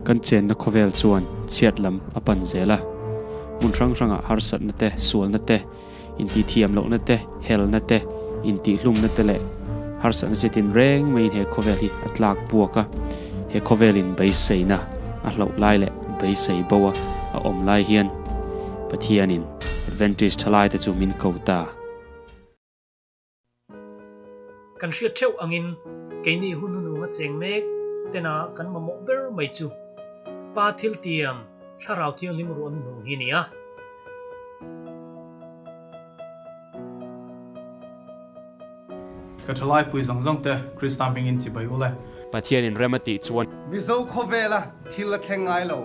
Kan chenna khawvel chuan chhiat lam a pan zel a. Hmun hrang hrangah harsatna te, sualna te, intihthiam lohna te, helna te, intihhlumna te leh harsatna chi tin reng maiin he khawvel hi a tlak buak a. He khawvelin beiseina a hloh lai leh beisei bo a a awm lai hian Pathianin Adventist thalaite chu min ko ta. Kan hriat theuh angin keini hun hnunung a cheng mek tena kan mamawh ber mai chu Pa thiltiam Thlarau Thianghlim ruah hnuhnung hi a ni a. Ka thalai pui zawng zawng te Krista hmingin chibai u le. Pathianin rem a tih chuan. Mizo khawvela thil a thleng ngai lo.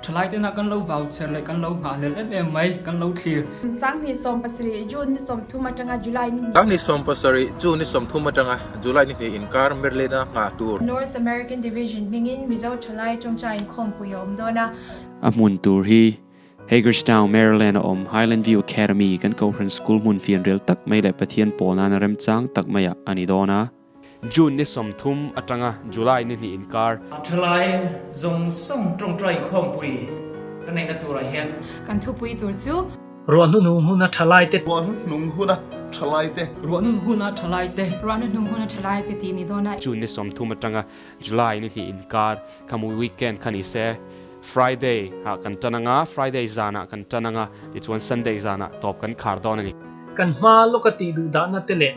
Thalai tena kan lo vau cher leh kan lo nghahhlelh em em mai, kan lo thlir. 2017 June ni 30 atanga July ni hnih. 2017 June ni 30 atanga July ni hnih inkar Merlin-a nghah tur. North American Division hmingin Mizo thalai tawngtai inkhawmpui a awm dawn a. A hmun tur hi Hagerstown, Maryland a awm Highland View Academy kan Kohhran School hmun fianrial tak mai leh Pathian pawl nana remchang tak maiah a ni dawn a. June ni 30 atanga July ni hnih inkar. Thalai zawng zawng tawngtai inkhawmpui ka neihna turah hian. Kan thupui tur chu. Ruahnu hnung huna thalai te. Ruahnu hnung huna thalai te. Ruahnu huna thalai te. Ruahnu hnung huna thalai te tih ni dawn a. June ni 30 atanga July ni hnih inkar khamu weekend kha ni se. Friday ah kan tan anga, Friday zanah kan tan anga, tichuan Sunday zanah tawp kan khar dawn a ni. Kan hma lawka tih duh dahna te leh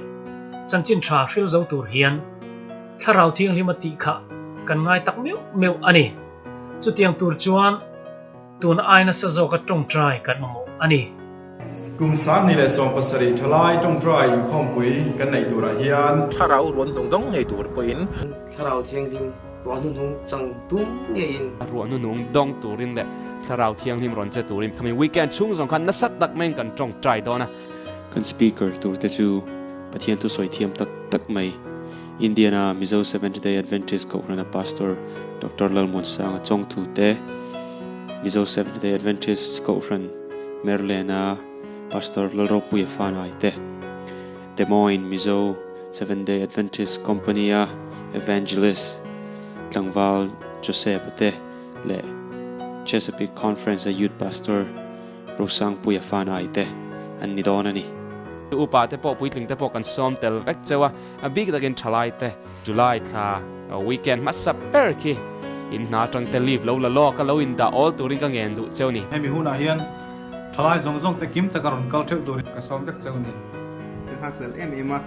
chanchin tha hril zo tur hian Thlarau Thianghlim a tih kha kan ngai tak meuh meuh a ni. Chutiang tur chuan tun ai nasa zawka tawngtai kan mamawh a ni. Kum 2017 thalai tawngtai inkhawmpui kan neih turah hian. Thlarau ruan hnung dawng ngei tur pawhin. Thlarau Thianghlim ruah hnuhnung chang tum ngeiin. Ruah hnuhnung dawng turin leh Thlarau Thianghlim rawn che turin khami weekend chhung zawng khan nasa tak maiin kan tawngtai dawn a. Kan speaker tur te chu Pathian thusawi thiam tak tak mai Indiana Mizo Seventh Day Adventist Kohhrana Pastor Doctor Lalmuansanga Chawngthu te, Mizo Seventh Day Adventist Kohhran Maryland-a Pastor Lalropuia Fanai te, Des Moines Mizo Seventh Day Adventist Company-a Evangelist tlangval Joseph-a te leh Chesapeake Conference-a Youth Pastor Rosangpuia Fanai te an ni dawn a ni. Upa te pawh puitling te pawh kan sawm tel vek cheu a, a bik takin thalai te. July thla weekend hmasa ber khi in hna atang te leave lo la lawk a lo indah awl turin ka ngen duh cheu ni. Hemi hunah hian thalai zawng zawng te kim taka rawn kal theuh turin. Ka sawm vek cheu ni. Ka nghakhlel em em a,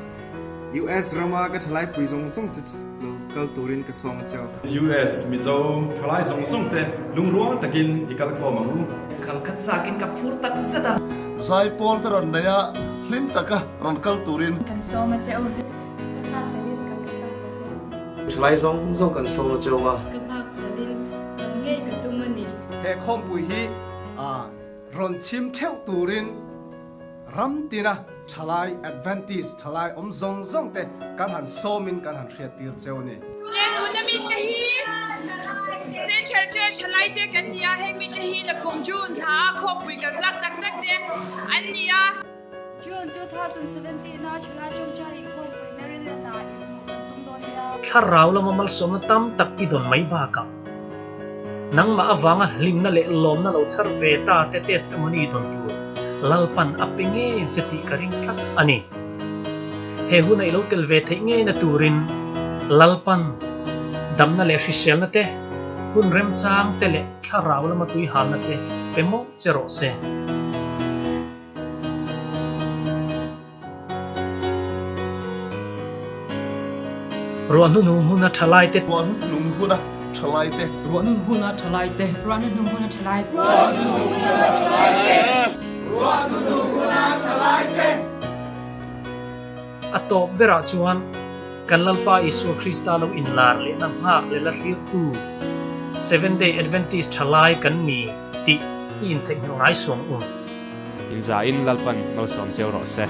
US rama ka thalai pui zawng zawng te lo kal turin ka sawm a cheu. US Mizo thalai zawng zawng te lungrual takin i kal khawm ang u. Kal khat sakin ka phur tak zet a. Zaipawl te rawn nei a, hlim taka rawn kal turin. Kan sawm a cheu. Ka nghakhlelin kan ka chak ta hle a ni. Thalai zawng zawng kan sawm a cheu a. Ka nghakhlelin kal ngei ka tum a ni. He khawmpui hi rawn chhim theuh turin ram tina thalai Adventist thalai awm zawng zawng te kan han sawmin kan han hriattir cheu a ni. Le tuna mite hi Central Church thalai te kan ni a, heng mite hi Lakum June thla a khawmpui kan zak tak tak te an ni a. June 2017 a Thalai Chawngchai inkhawmpui Maryland ah inhmuh kan tum dawn nia. Thlarau lama malsawmna tam tak i dawn mai bakah nangmah avanga hlimna leh lawmna lo chhar ve ta te testimony dawn tur Lalpan a pe ngei che tih ka ring tlat a ni. He huna i lo tel ve theih ngeina turin Lalpan damna leh hriselna te, hun remchang te leh thlarau lama tuihalna te pe mawlh che rawh se. Ruahnu hnung huna thalai te. Ruahnu hnung huna thalai te. Ruahnu huna thalai te. Ruahnu hnung huna thalai te. Ruahnu huna thalai te. Ruahnu hnung huna thalai te. A tawp berah chuan kan Lalpa Isua Krista lo inlar lehna nghak leh la thlirtu Seventh Day Adventist thalai kan ni tih i intheihnghilh ngai suang u. Inzain Lalpan malsawm cheu rawh se.